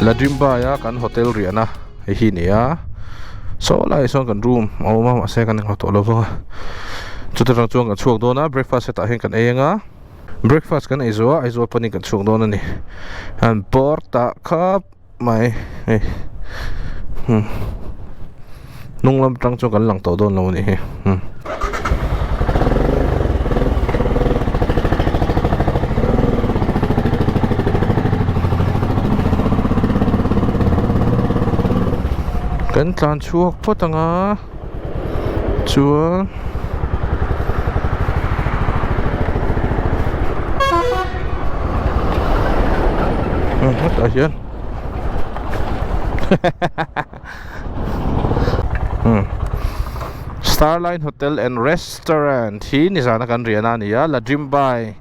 Ladrimbai a kan hotel riahna hei hi ni a saw laiah sawn kan room a awm a mahse kan inngah tawh lo vang a chuta tang chuan kan chhuak dawn a breakfast hetah hian kan ei anga breakfast kan ei zawh a Aizawl panin kan chhuak dawn a ni an bawr tah khap mai hei hmm hnung lam atang chuan kan lang tawh dawn lo a nih hi hmm. Kan tlan chhuak phawt ang a chuan hetah hian Starline Hotel and Restaurant hi nizana kan rian a ni a Ladrimbai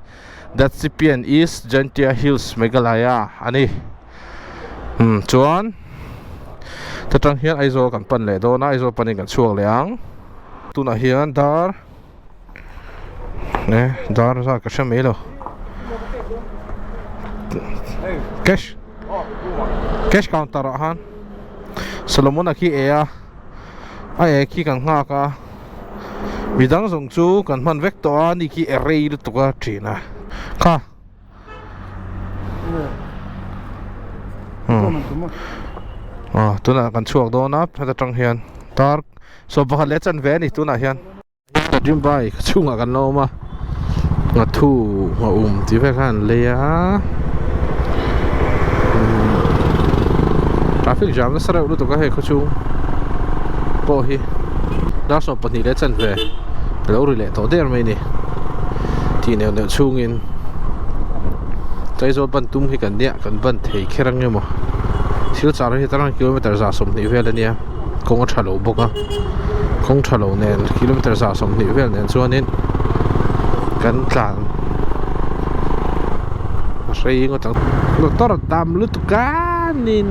Datsipian East Jaintia Hills Meghalaya a ni. Umm chuan ta tang hian Aizawl kan pan leh dawn a Aizawl panin kan chhuak leh ang tunah hian dar eh dar zat ka hre mai lo cash cash counter ah khan Solomon a khi e a a e khi kan nghak a midang zawng chu kan hman vek tawh a ni khi e rei lutuk a thin a kha. Aw tunah kan chhuak dawn a heta tang hian tar sawm pakhat leh chanve a ni tunah hian dream bike chhungah kan la awm a nghathu a awm tih vel khan an lei a traffic jam nasa reuh lutuk a hei khawchhung pawh hi dar 22 leh chanve a lo ri leh tawh der mai a ni tih neuh neuh chhungin Aizawl ban tum hi kan nia kan ban thei kher ang emaw thil char hi tarang kilometer 20 vel ania kawng a tha lo bawk a kawng tha lo nen kilometer 20 vel nen chuanin kan tlan a hrei ngawt ang motor a tam lutuk a nin.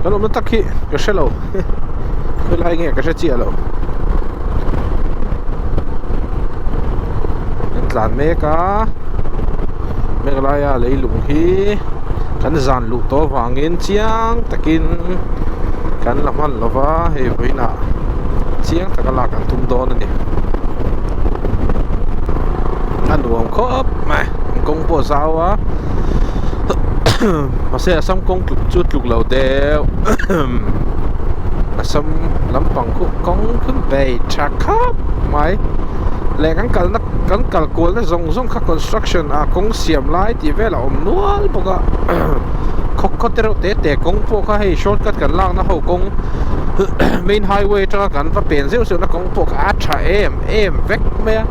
Kan awmna tak hi ka hre lo helai nge ka hre chiah lo kan tlan mek a Meghalaya leilung hi kan zan luh tawh avangin chiang takin kan la hman lo va hei vawiinah chiang taka lak an tum dawn a ni a nuam khawp mai an kawng pawh a zau a mahse Assam kawng tluk chu tluk lo deuh Assam lampang khu kawng khu bei tha khawp mai leh kan kalna kan kal kualna zawng zawng kha construction ah kawng siam lai tih vel a awm nual bawk a khaw khaw te reuh te te kawng pawh kha hei shortcut kan lakna ho kawng main highway atanga kan va pen zeuh zeuhna kawng pawh kha a tha em em vek mai a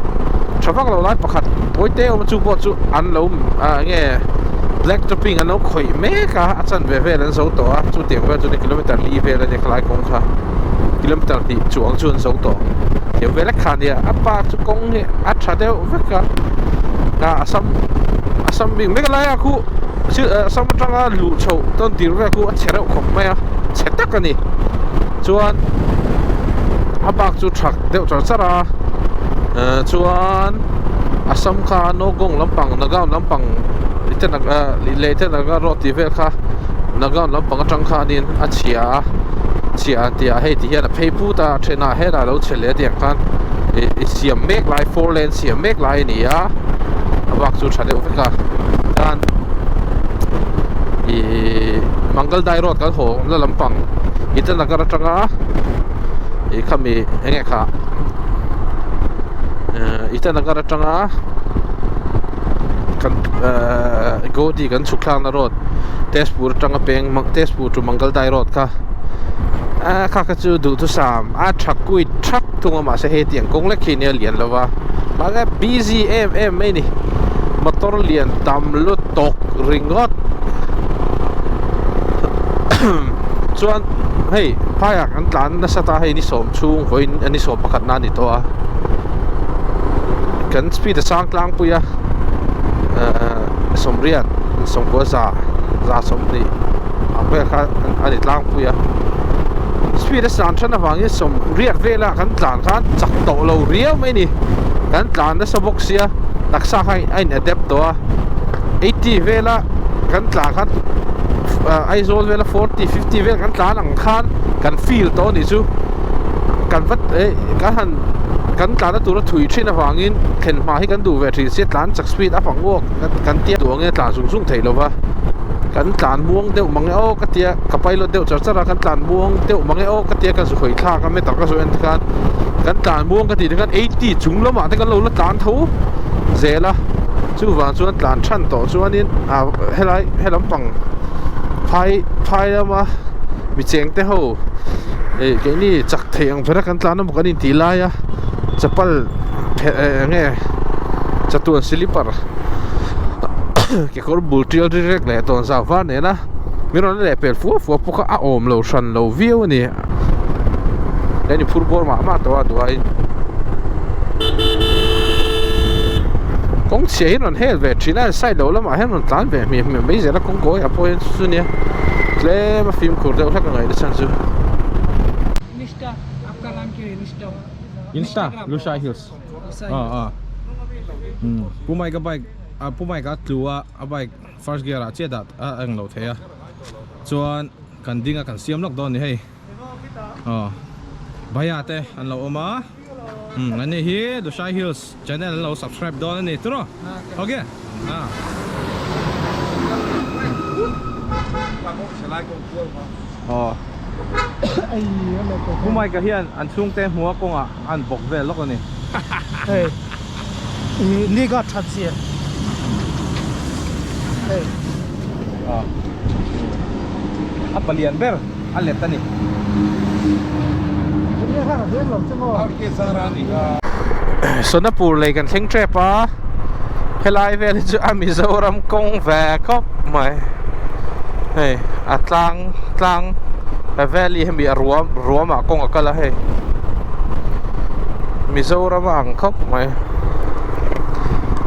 tha vak lo lai pakhat tawi te awm a chu pawh chu an lo ah enge black topping an lo khawih mek a a chanve vel an zo tawh a chutiang vel chu ni kilometer li vel a nia khalai kawng kha kilometer hnih chuang chu an zo tawh tiang vel lek kha a nia a park chu kawng hi a tha deuh vek a ah Assam Assam bik Meghalaya khu Assam atanga luh chhoh tawn tir vel khu a chhe reuh khawp mai a chhe tak a ni chuan a bak chu thak deuh char char a eh chuan Assam kha Nowgong lampang Nagaon lampang Lehtenagar road tih vel kha Nagaon lampang atang khanin a chhia a chhia an tih ah hei ti hian a phei put a a thenah hetah a lo chhe leh a tiang khan ih siam mek lai four lane siam mek lai a ni a a bak chu tha deuh vek a chuan ihh Mangaldai road kan haw na lampang Itanagar atanga ih khami eng nge kha ehh Itanagar atanga kan ehh Godi kan chhuk thlakna road Tezpur atanga peng Tezpur to Mangaldai road kha ah kha kha chu duhthusam a tha kuit thak thung a mahse hei tiang kawng lek khi nia lian lo va mahse busy em em mai a ni motor lian tam lutuk ringawt chuan hei phaiah kan tlan nasa ta hei ni sawm chhung vawiin a ni sawm pakhat na a ni tawh a kan speed a sang tlangpui a ehh. sawmriat sawmkua za za sawmhnih ang vel kha a ni tlangpui a speed a san than avangin sawmriat vela kan tlan khan chak tawh lo riau mai a ni kan tlan nasa bawk sia taksa kha a in adapt tawh a eighty vela kan tlan khan Aizawl vela forty fifty vel kan tlan ang khan kan feel tawh a nih chu kan va eh kan han kan tlanna tura thui thin avangin thlen hma hi kan duh ve thin sia tlan chak speed up ang uak kan tia duh angin a tlan zung zung thei lo va kan tlan muang deuh mang e aw ka tia ka pilot deuh char char a kan tlan muang deuh mang e aw ka tia ka zu hawi thlak a meter ka zu en te khan kan tlan muang ka tih te khan eighty chung lamah te kan lo la tlan tho zel a chuvang chuan tlan than tawh chuanin ah helai helam pang phai phai lama mi cheng te ho ih keini chak theih ang bera kan tlan a maw kan intih lai a chapal phelh eh eng nge chatuan silipar kekawr bul tial ri rek leh tawn zau var nena min rawn la leh pel fua fua bawk a a awm lo hran lo viau a ni kan inphur bawr mah mah tawh a duhaiin kawng chhia hi rawn hel ve thin a side lo lamah hian rawn tlan ve hmiah hmiah mai zel a kawng kawi ah pawh hian chu chu nia tlem a fimkhur deuh hlek a ngaih na chhan chu. Insta Lushai Hills ah ah Pu Mike a bike ah Pu Mike a tlu a a bike first gear ah chiah dah a eng lo thei a chuan kan ding a kan siam lawk dawn a ni hei aw Bhaiya te an lo awm a umm an ni hi Lushai Hills channel an lo subscribe dawn a ni tiraw okay ah. Aw Pu Mike-a hian an chhungte hmua kawngah an bawk vel lawk a ni. Hei i niga that zia hei. Aw a palian ber a let a ni. Sonapur lei kan thleng tep a helai vel hi chu a Mizoram kawng ve khawp mai hei a tlang tlang a valley hemi a ruam ruam ah kawng a kal a hei Mizoram a ang khawp mai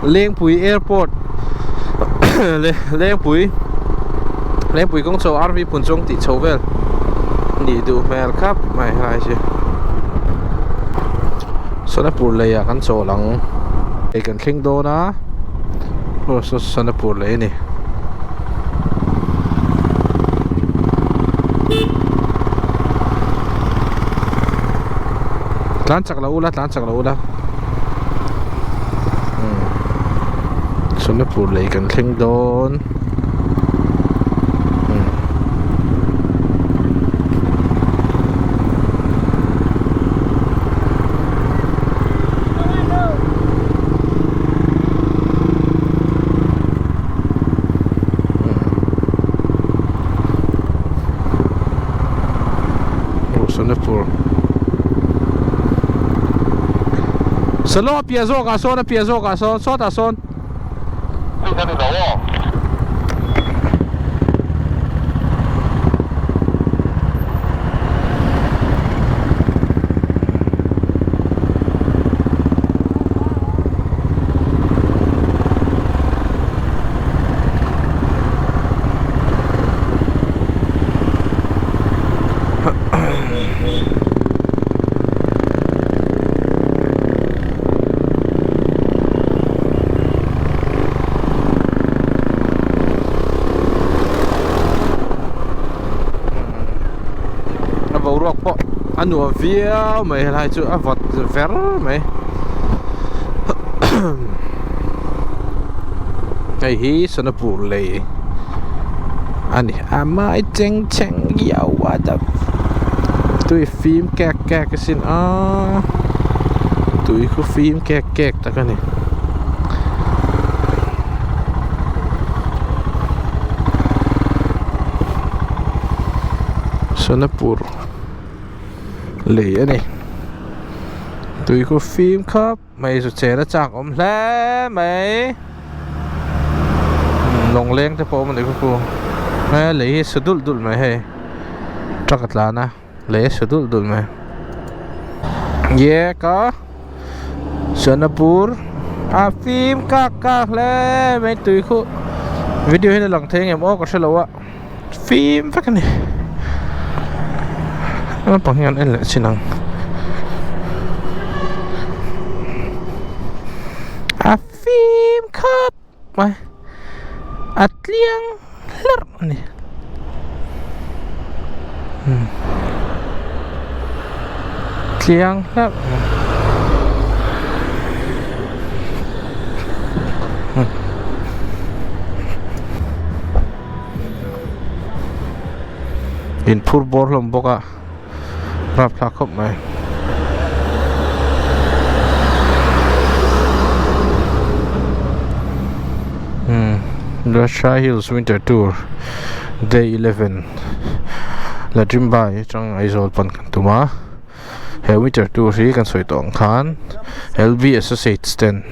Lengpui airport Lengpui Lengpui kawng chho RV Phunchawng tih chho vel nih duh hmel khap mai helai chu Sonapur lei ah kan chawl ang hei kan thleng dawn a aw saw Sonapur lei a ni. Tlan chak lo ula tlan chak lo ula Sonapur lei kan thleng dawn. Sonapur Salo a piah zawk ah sawn a piah zawk ah sawn sawtah sawn. A boruak pawh a nuam viau mai helai chu a vawt ver mai hei hi Sonapur lei a ni a mai cheng cheng yo what the tui fim kek kek asin a tui khu fim kek kek tak a ni. Sonapur lei a ni tui khu fim khap mai chu chen a chak awm hle mai lawng leng te pawh a awm a ni khaw he lei hi sa dulh dulh mai hei truck a tlan a lei a sa dulh dulh mai ye ka Sonapur a fim kak kak hle mai tui khu. Video hian a lang thei engem aw ka hrelo a fim vek a ni naupang hian an en leh chin ang a fim khawp mai a tliang hlarh a ni tliang hlarh a ni. In phur bawr hlawm bawk a rapthlak khawp mai. Lushai Hills Winter Tour Day 11 Ladrimbai atang Aizawl pan kan tum a he winter tour hi kan sawi tawh ang khan L_V Associates ten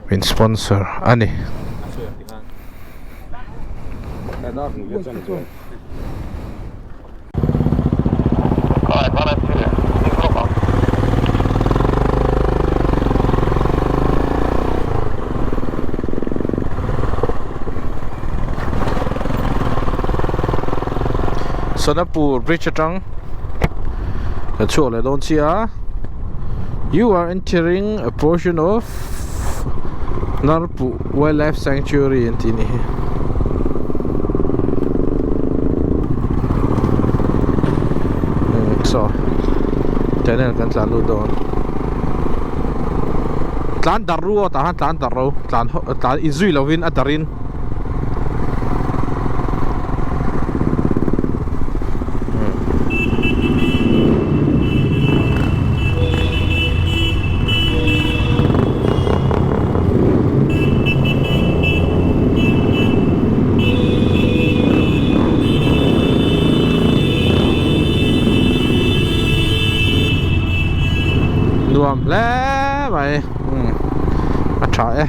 min sponsor a ni. Sonapur bridge atang kan chhuak leh dawn chiah a you are entering a portion of Narpuh Wildlife Sanctuary an tih a nih hi. Saw tunnel kan tlan lut dawn tlan darh ru aw tah khan tlan darh ro tlan tlan inzui lovin a darhin. Nuam hle mai a tha e.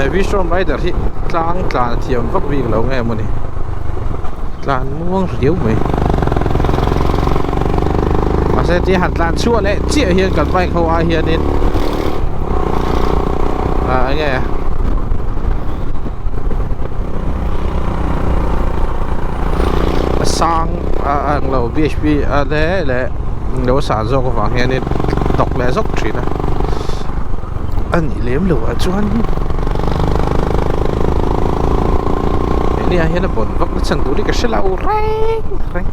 He Vistron Rider hi tlang tlan a thiam vak bik lo nge mawni tlan muang riau mai mahse tia han tlan chhuah leh chiah hian kan bike ho ai hianin ah enge. A sang a ang lo bhp a le leh lo san zawk avang hianin tawk leh zawk thin a a nih lem loh ah chuan heni ah hian a bawn vak na chhan tur hi ka hre lo reng reng.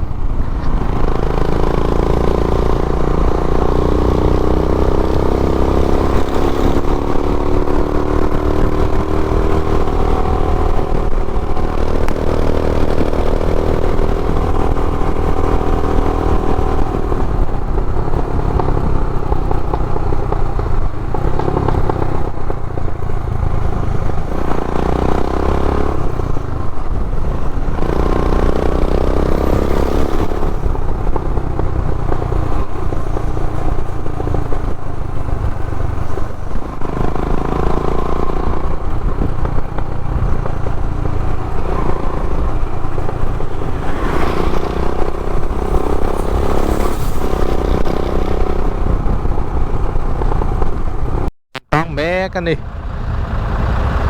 Tang mek a ni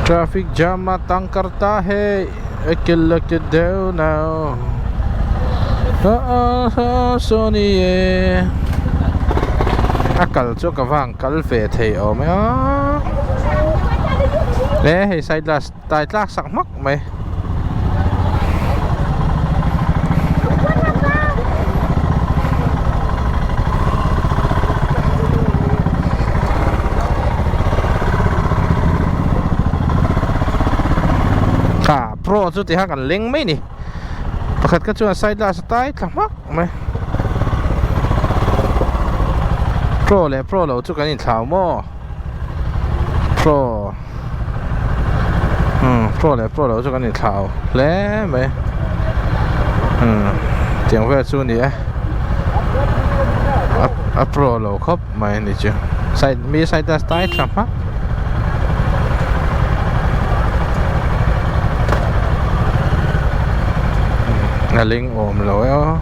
traffic jam a tang karta hei akela ke deuh nau a kal chu ka vang kal ve thei awm e a e hei side glass tai tlak sak hmak mai. Kha pro chu ti khan kan leng mai a ni pakhat kha chuan side glass a tai thla hmak mai. Pro leh pro lo chu kan inthlau maw? Pro umm pro leh pro lo chu kan inthlau hle mai umm tiang vel chu a ni e a pro lo khawp mai a ni chu side mi side a style tha hmak. A ling awm lo e aw.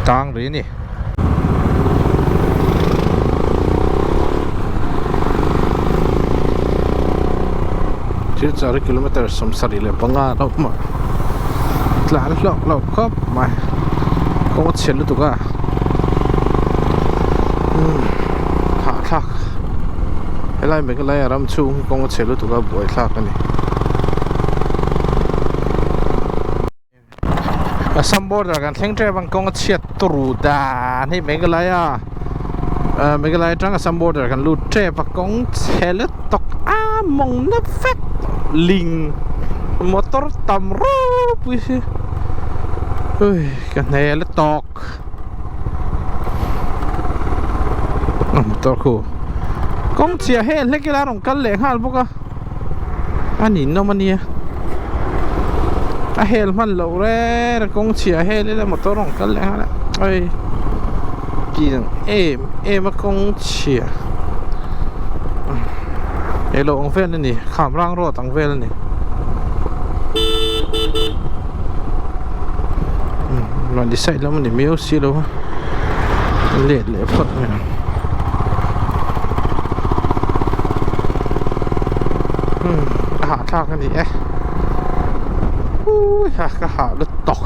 Tang rih a ni. Thil char kilometer 75 a lo awm a tlan hlawk hlawk khawp mai kawng a chhe lutuk a hahthlak helai Meghalaya ram chhung hi kawng a chhe lutuk a buaithlak a ni. Assam border kan thleng tep ang kawng a chhiat turu dan hei Meghalaya ah Meghalaya atang Assam border kan lut tep a kawng chhe lutuk a mawng na vek ling motor tam ropui hi ui ka hne lutuk a motor khu kawng chhia hel hlek ila a rawn kal leh nghal bawk a. A ninawm a nia a hel hman loh reng a kawng chhia hel ila motor rawn kal leh nghal a ai tiang em em a kawng chhia elo ang vel a ni kham rang road ang vel a ni rawn decide lam a ni miau si lo a let leh phawt mai ang. A hahthlak a ni e ui ha ka hah lutuk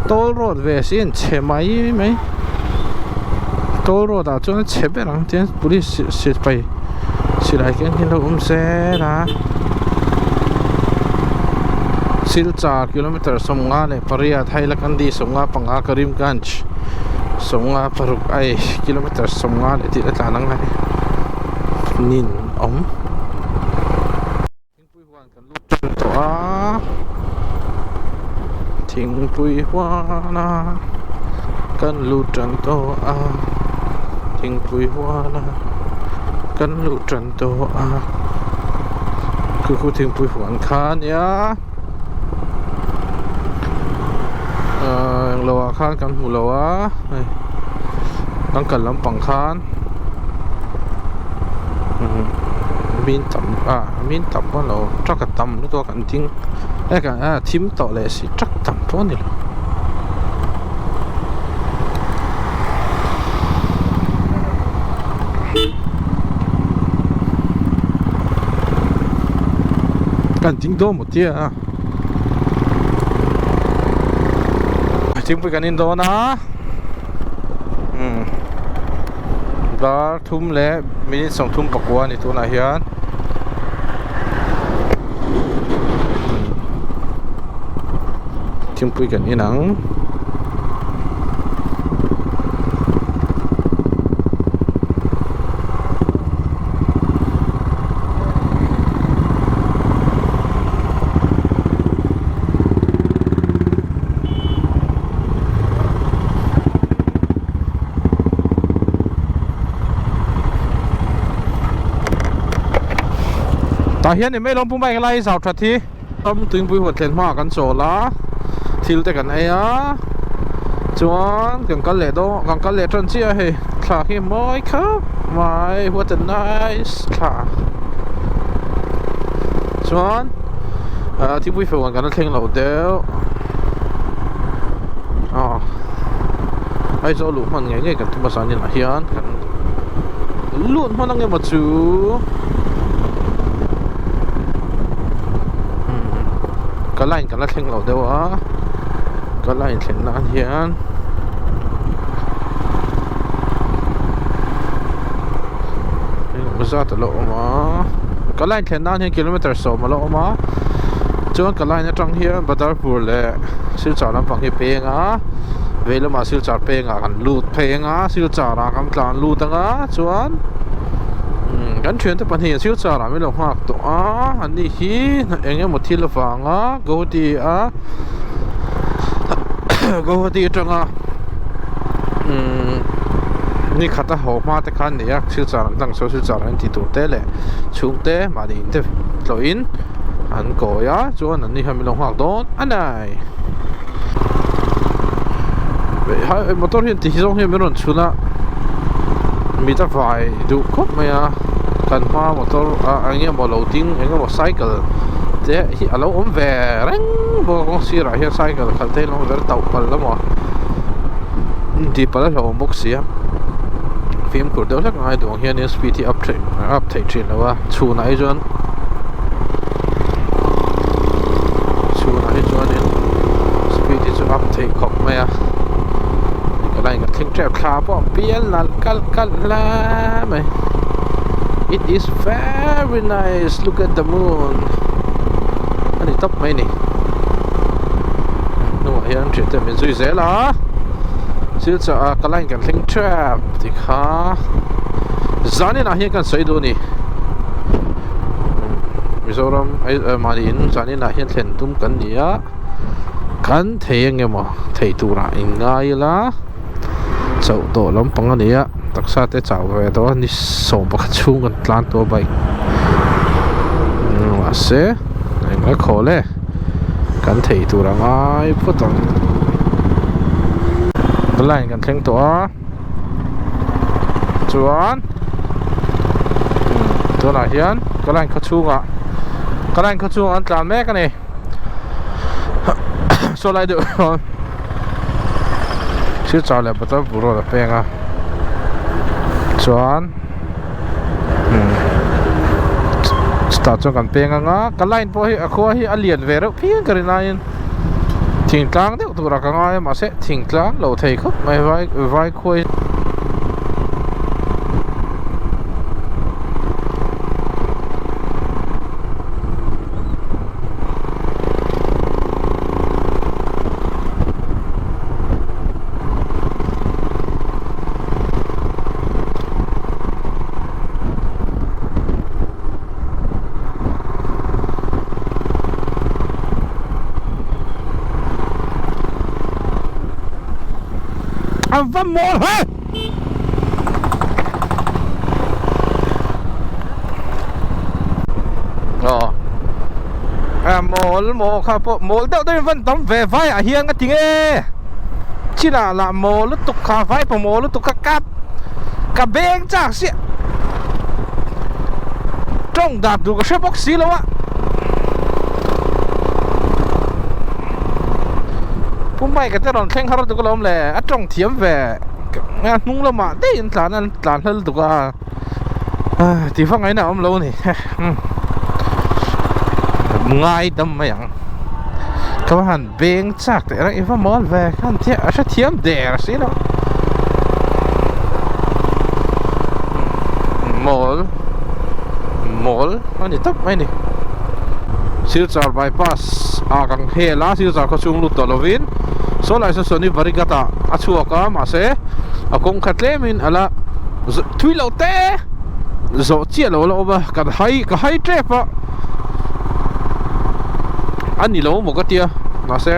toll road ve si an chhe mai mai toll road ah chuan a chhe ber ang tian police sipai silai te hian lo awm zel a Silchar kilometer 58 Hailakandi 55 Karimganj 56 ai kilometer 50 leh tih a tlan ang lai nin awm. Thingpui huan kan lut tan tawh a thingpui huan a kan lut tan tawh a thingpui huan a kan lut tan tawh a khu khu thingpui huan kha a nia ahh englo ah khan kan hmu lo a hei kan kal lampang khan. Min tam ah min tam pawh lo truck a tam lutuk a kan ding e kan a thim tawh leh si truck tam pawh a ni lo. Kan ding dawn maw tia a thingpui kan in dawn a. Dar thum leh minute 34 a ni tunah hian thingpui kan in ang. Tah hian ni mai lawm pu bike lai zau that hi ram tuipui huat thlen hmaah kan chawl a thil te kan ei a chuan kan kal leh dawn kan kal leh tan chiah a hei thla khi a mawi khawp mai what a nice thla chuan ah thingpui feh kan la thleng lo deuh ah Aizawl luh hman ngei ngei kan tum a zanin ah hian kan lut hman ang emaw chu ka line kan la thleng lo deuh a ka line thlen nan hian engemaw zat a la awm a ka line thlen nan hian kilometer 10 a la awm a. Chuan ka line atang hian Badarpur leh Silchar lampang hi peng a, vei lamah Silchar pengah kan lut phei anga Silchar ah kan tlan lut anga chuan umm kan thiante pahnih Silchar ah min lo nghak tawh a, an ni hi eng emaw thil avanga Guwahati a Guwahati atanga umm ni khat a haw hma te kha an nei a Silchar an tlang sawn Silchar an tih tur te leh chhungte mahni in te tlawhin an kawi a chuan an ni hian min lo nghak dawn a ni motor hian ti zawng hian min rawn chhun a mit a vai duh khawp mai a kan hma motor ah eng emaw lo ding eng emaw cycle te hi a lo awm ve reng bawk a kawng sirah hian cycle khalh te hi a lo awm ve a tauh palh emaw tih palh a hlauhawm bawk si a fimkhur deuh hlek a ngai duh ang hianin speed hi up theih up theih thin lo a chhunah hi chuan chhunah hi chuanin speed hi chu up theih khawp mai a ka line ka thleng tep thla pawh a pial nalh kalh kalh hle mai it is very nice look at the moon a ni tawp mai a ni hnungah hian thiante min zui zel a silchar ah ka line kan thleng tep tikha zanin ah hian kan sawi duh a ni Mizoram mahni in zanin ah hian thlen tum kan ni a kan thei eng emaw thei turah in ngai ila chauh tawh lampang a ni a taksa te chau ve tawh a ni 11 chhung kan tlan tawh a bike mahse engmah khawl e kan thei tur a ngai phawt ang line kan thleng tawh a. Chuan tunah hian ka line khaw chhungah ka line khaw chhungah an tlan mek a ni saw lai deuh sawn silchar leh Batalpur road a peng a chuan chutah chuan kan peng anga ka line pawh hi a khua hi a lian ve reuh phian ka rin laiin thingtlang deuh turah ka ngai a mahse thingtlang lo thei khawp mai vai vai khuai A va mawl he! Aw a mawl maw kha pawh mawl deuh deuhin van tam ve vai ah hian ka ti nge chinah lah mawl lutuk kha vai pawh mawl lutuk kha kap ka beng chak siah tawng dan tur ka hre bawk si lo a Pu Mike a te rawn thleng har lutuk alawm le a tawng thiam ve a hnung lamah daih an tlan a an tlan hlel lutuk a ti vang ain a awm lo a ni ngai dam mai ang ka va han beng chak teh reng i va mawl ve khan chiah a hrethiam der si lo mawl mawl a ni tawp mai a ni Silchar bypass ah kan hel a Silchar khaw chhung lut tawh lovin saw lai saw sawn hi Barighat ah a chhuak a mahse a kawng kha tlemin a la thui lo te zawh chiah lo la awm a kan hai ka hai tep a. A ni lo maw ka tia mahse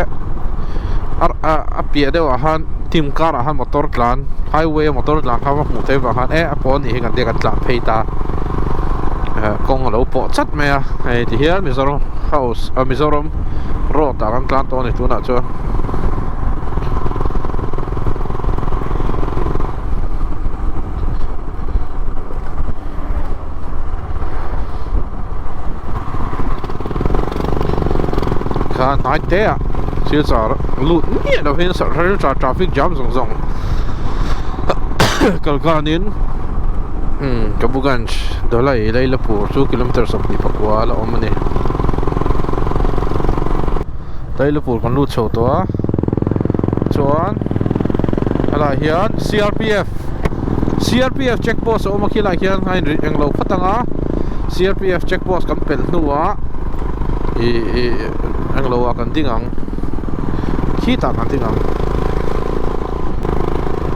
a piah deuh ah khan team car ah khan motor tlan highway a motor tlan kha va hmuh theih vang khan e a pawn nih hi kan tia kan tlan phei ta kawng a lo pawh chat mai a hei ti hian Mizoram house ah Mizoram road ah kan tlan tawh a ni tunah chuan. Kha hnai te ah silchar lut miah lo hian silchar traffic jam zawng zawng kalkanin umm Kabuganj Dholai Lailapur chu kilometer 24 a la awm a ni Lailapur kan lut chho tawh a chuan helaiah hian C R P F C R P F check post a awm a khilaiah khian a inri englo phawt ang a C R P F check post kan pelh hnuah ih ih. Englo ah kan ding ang khitah kan ding ang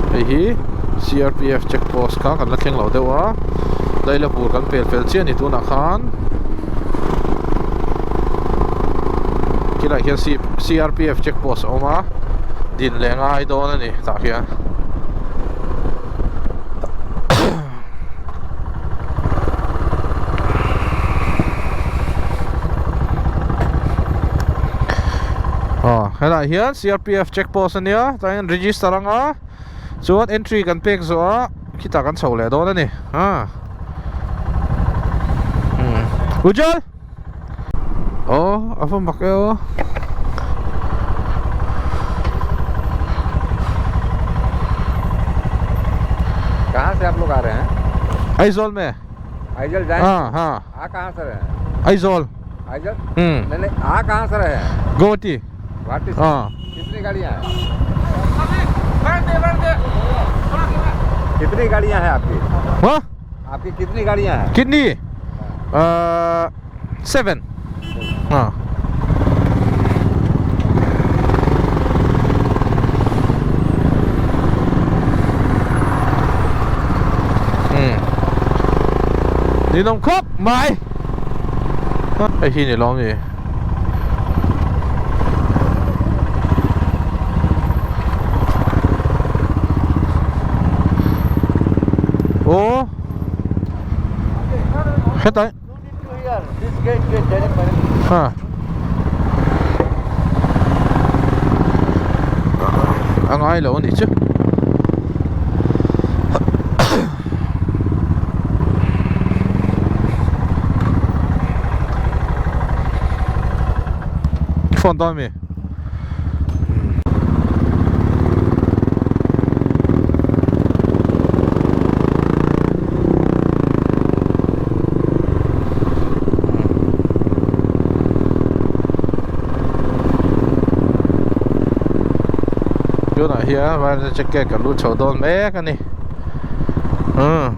hei hi C_R_P_F check post kha kan la thleng lo deuh a Lailapur kan pel fel chiah a ni tunah khan khilaiah hian C_R_P_F check post a awm a din leh ngai dawn a ni tah hian. Aw helaiah hian C_R_P_F check post ania tah hian register anga chuan entry kan pek zawh a khitah kan chho leh dawn a ni a Ujjal aw a va mak e aw. कहाँ से आप लोग आ रहे हैं Aizawl में आइजल जाए हाँ हाँ आ कहाँ से रहे हैं Aizawl Aizawl हम्म नहीं नहीं आ कहाँ से रहे हैं गुवाहाटी गुवाहाटी से हाँ कितनी गाड़ियाँ हैं कितनी गाड़ियाँ हैं आपकी हाँ आपकी कितनी गाड़ियाँ हैं कितनी सेवन हाँ Ninawm khawp mai hei hi ni lawm ni aw hetlai ha a ngai lo a nih chu. Phone dawn ami. Tunah hian vairina jacket kan lut chho dawn mek a ni umm.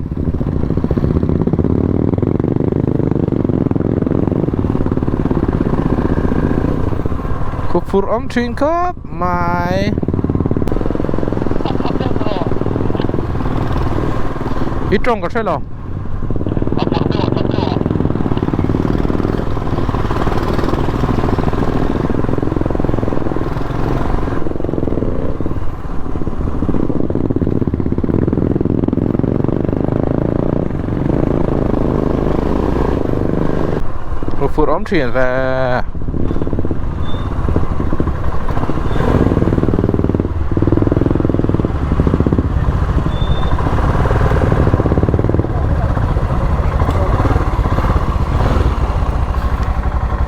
Khuphurh awm thin khawp mai. I tawng ka hre lo. Fur awm thin ve.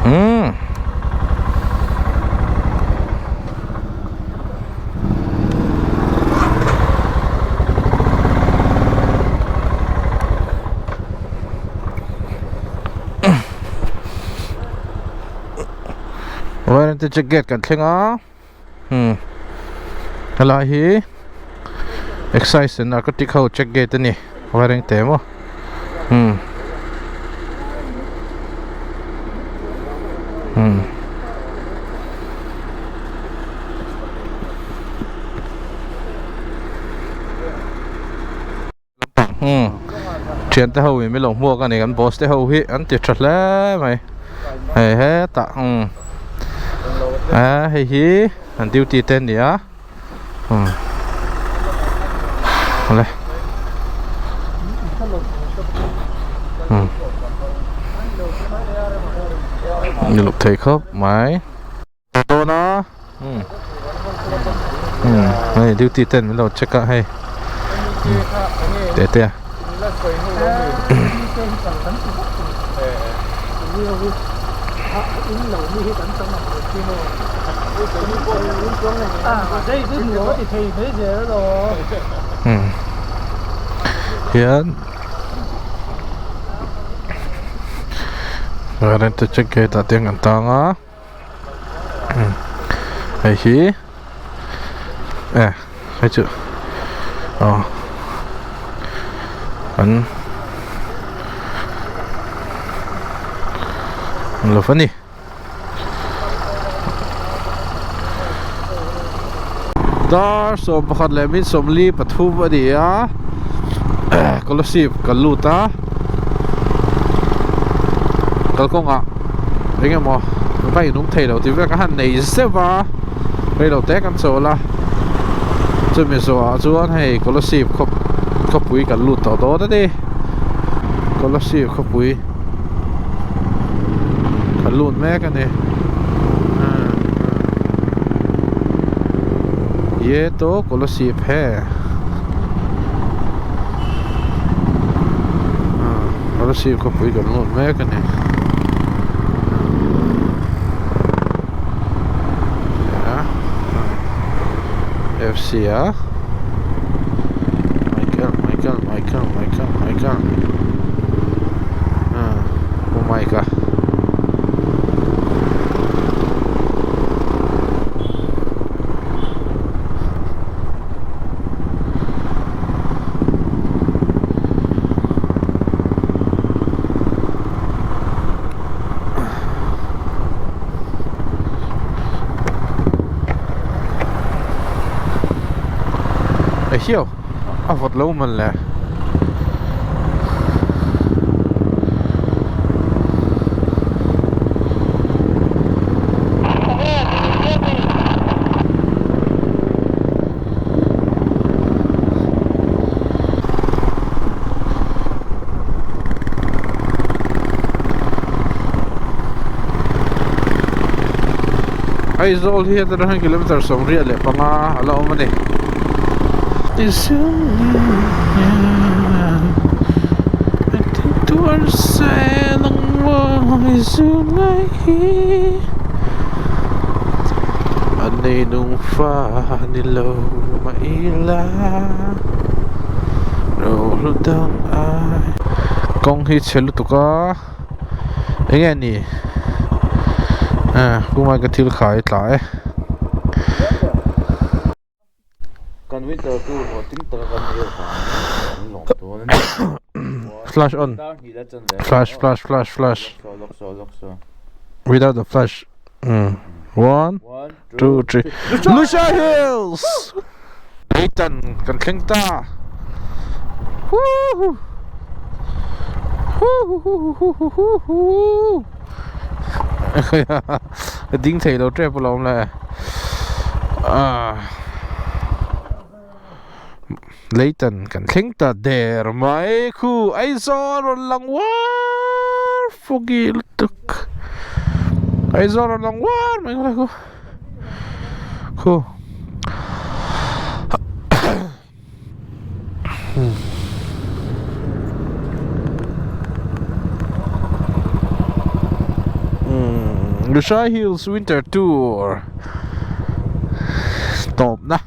Umm. Warranty check gate kan thleng a hmm helai hi excise and narcotic ho check gate a ni Vairengte maw hmm hmm. Umm thian te ho in min lo hmuak a ni kan boss te ho hi an ti tha hle mai hei hetah umm a hei hi an duty te a ni a umm awle umm ni loh thei khawp mai. Dawn a umm umm hei duty ten min lo check a hei teh te a umm hian rent check gate ah te an tang a. Hei hi e hei chu aw an lo va ni. Dar 11 leh min 43 a ni a Kolasib kan lut a kalkawngah eng emaw va inum thei lo tih vel ka han nei zeuh a reilo te kan chawl a chumi zawhah chuan hei Kolasib khaw khawpui kan lut tawh dawn a ni Kolasib khawpui kan lut mek a ni. Ye to Kolasib he Kolasib khawpui kan lut mek a ni. FC a Michael Michael Michael Michael Michael Pu Mike a. Ehiau a vawt lo man le. Aizawl hi heta tang kilometer 85 a la awm a ni. A nei nung fa ni lo mah ila ro dang ai kawng hi chhe lutuk a eng nge ni kawngah ka thil khai tla e. Kan winter tour haw ting taka kan nei avangin kan lawm dawn a ni. Flash on. Flash flash flash flash. Without the flash. One, two, three. Lushai Hills! Leitan kan thleng ta. Woohoo! Woohoo! Ka ding thei lo tep alawm le ah Leitan kan thleng ta der mai khu Aizawl rawn lang uar foggy lutuk Aizawl rawn lang uar mai khu khu. Lushai Hills Winter Tour tawpna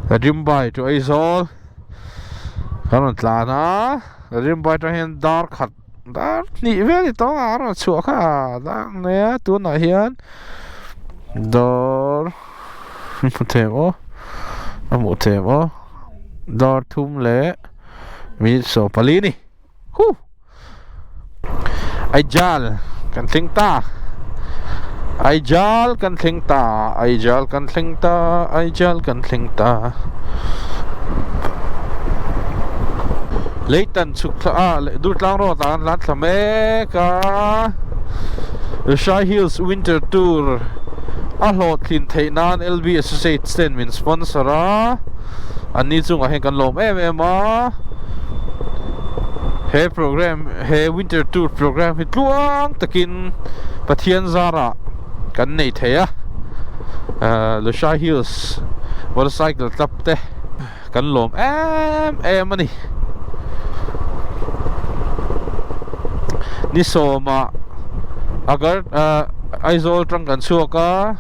Rimbai to Aizawl kan rawn tlan a Rimbai atang hian dar khat dar hnih vel ni tawng a rawn chhuah kha dang nei a tunah hian dar. Hmu them aw a hmuh them aw dar thum leh minute 14 a ni huh Aijal kan thleng ta Aijal kan thleng ta Aijal kan thleng ta Aijal kan thleng ta Leitan chhuk thla a Durtlang road ah kan tlan thla mek a Lushai Hills Winter Tour a hlawhtlin theih nan LB Associates ten min sponsor a, anni chungah hian kan lawm em em a, he program he Winter Tour program hi tluang takin Pathian zarah kan nei thei a, Lushai Hills Motorcycle Club te kan lawm em em a ni. Ni sawmah agar Aizawl tang kan chhuak a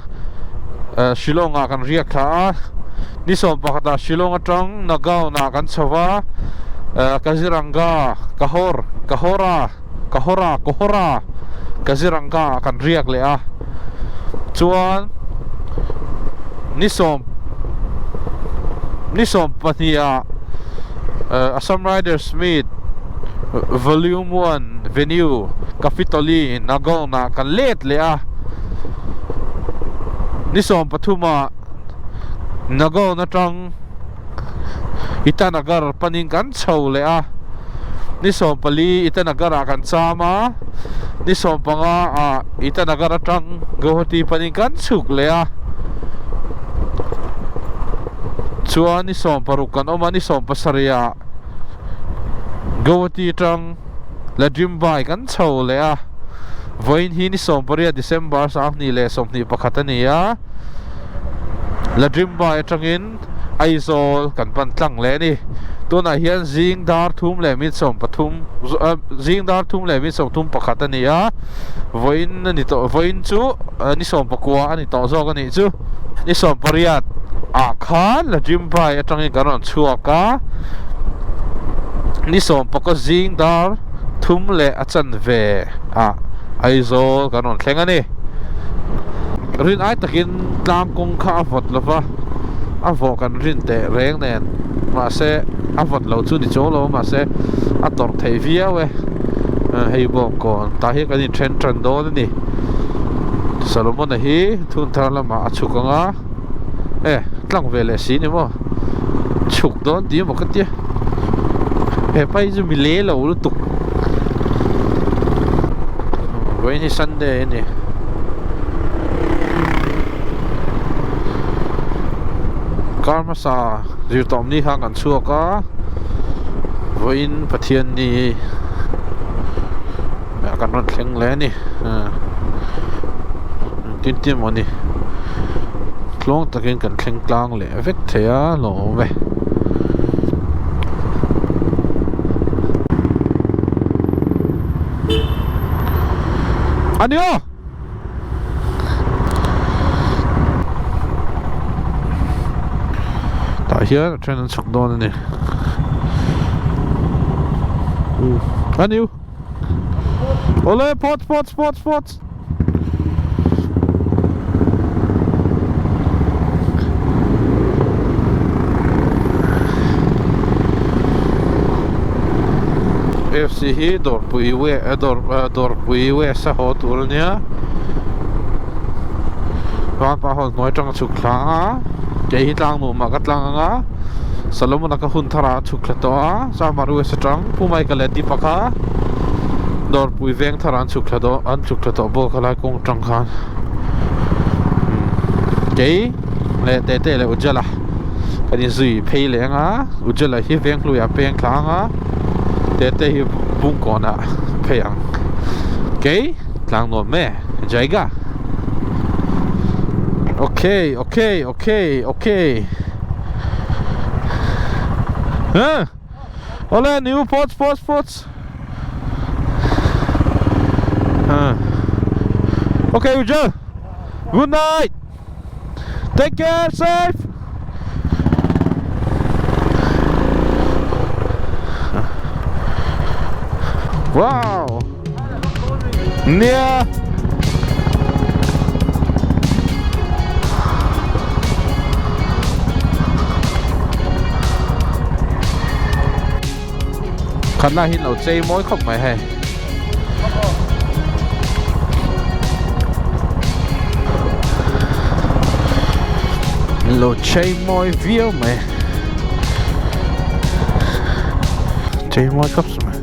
Shillong ah kan riak thla a ni sawm pakhatah Shillong atang Nagaon ah kan chho va Kaziranga Kahor Kahora Kahora Kohora Kaziranga ah kan riak leh a chuan ni sawm ni sawm pahnih ah Assam Riders Meet Volume 1 Venue Capitoli Nagaon ah kan let leh a ni 13 ah. Nagaon atang Itanagar panin kan chho leh a, ni 14 Itanagar ah kan cham a, ni 15 ah Itanagar atang Guwahati panin kan chhuk leh a, chuan ni 16 kan awm a, ni 17 ah Guwahati atang Ladrimbai kan chho leh a, vawiin hi ni 18 December 2021 a ni a, Ladrimbai atangin Aizawl kan pan tlang leh a ni. Tunah hian zing dar thum leh min 13 zing dar thum leh min 31 a ni a, vawiin a ni tawh vawiin chu ni 19 a ni tawh zawk a nih chu. Ni 18 ah khan Ladrimbai atangin kan rawn chhuak a, ni 19 zing dar thum leh a chanve ah Aizawl kan rawn thleng a ni. Rin ai takin tlang kawng kha a vawt lo va, a vawh kan rin teh reng nen mahse a vawt lo chu ni chuang lo mahse a tawrh theih viau e, hei bawk kawn tah hian kan inthen tan dawn a ni. Solomon-a hi thun thar lamah a chhuk ang a, e tlang ve leh si ni maw chhuk dawn tih emaw ka tia hepa hi chu mi le lo lutuk vawiin hi Sunday a ni. Kar hmasa zirtawm ni khan kan chhuak a vawiin Pathian ni kan rawn thleng leh a ni tin tin maw ni tluang takin kan thleng tlang leh vek thei a lawm e. A ni aw! Tah hian a then an chhuk dawn a ni. A ni u. Awle phawt phawt phawt phawt. FC hi dawrpui we dawr dawrpui west a haw tur a nia vanpa hawn hnuai atanga chhuk thla a kei hi tlang nuam ah ka tlang ang a Solomon a ka hun thar ah a chhuk thla tawh a Chamar west atang Pu Michael leh Deepak a dawrpui veng thar ah an chhuk thla tawh an chhuk thla tawh bawk a lai kawng atang khan kei leh Tete leh Ujala kan inzui phei leh ang a Ujala hi veng hlui ah peng thla ang a Tete hi bungkawn ah phei ang kei tlang nuam e Jaiga okay okay okay okay huh Awle new pots pots pots Okay Ujjal good night take care safe Wow Nia Khatna hi lo chei mawi khawp mai hei. Lo chei mawi viau mai. Chei mawi khawp mai.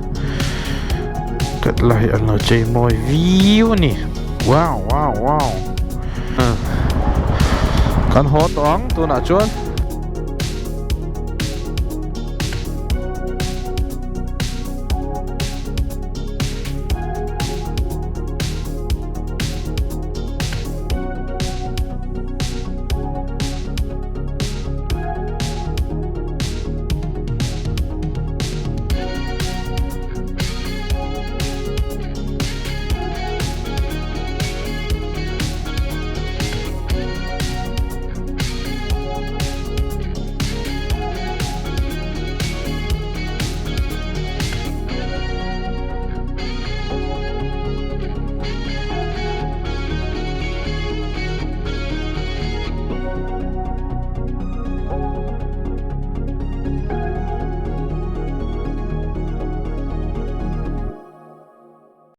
Khatla hi an lo chei mawi viau a ni. Wow wow wow. Kan haw tawh ang tunah chuan.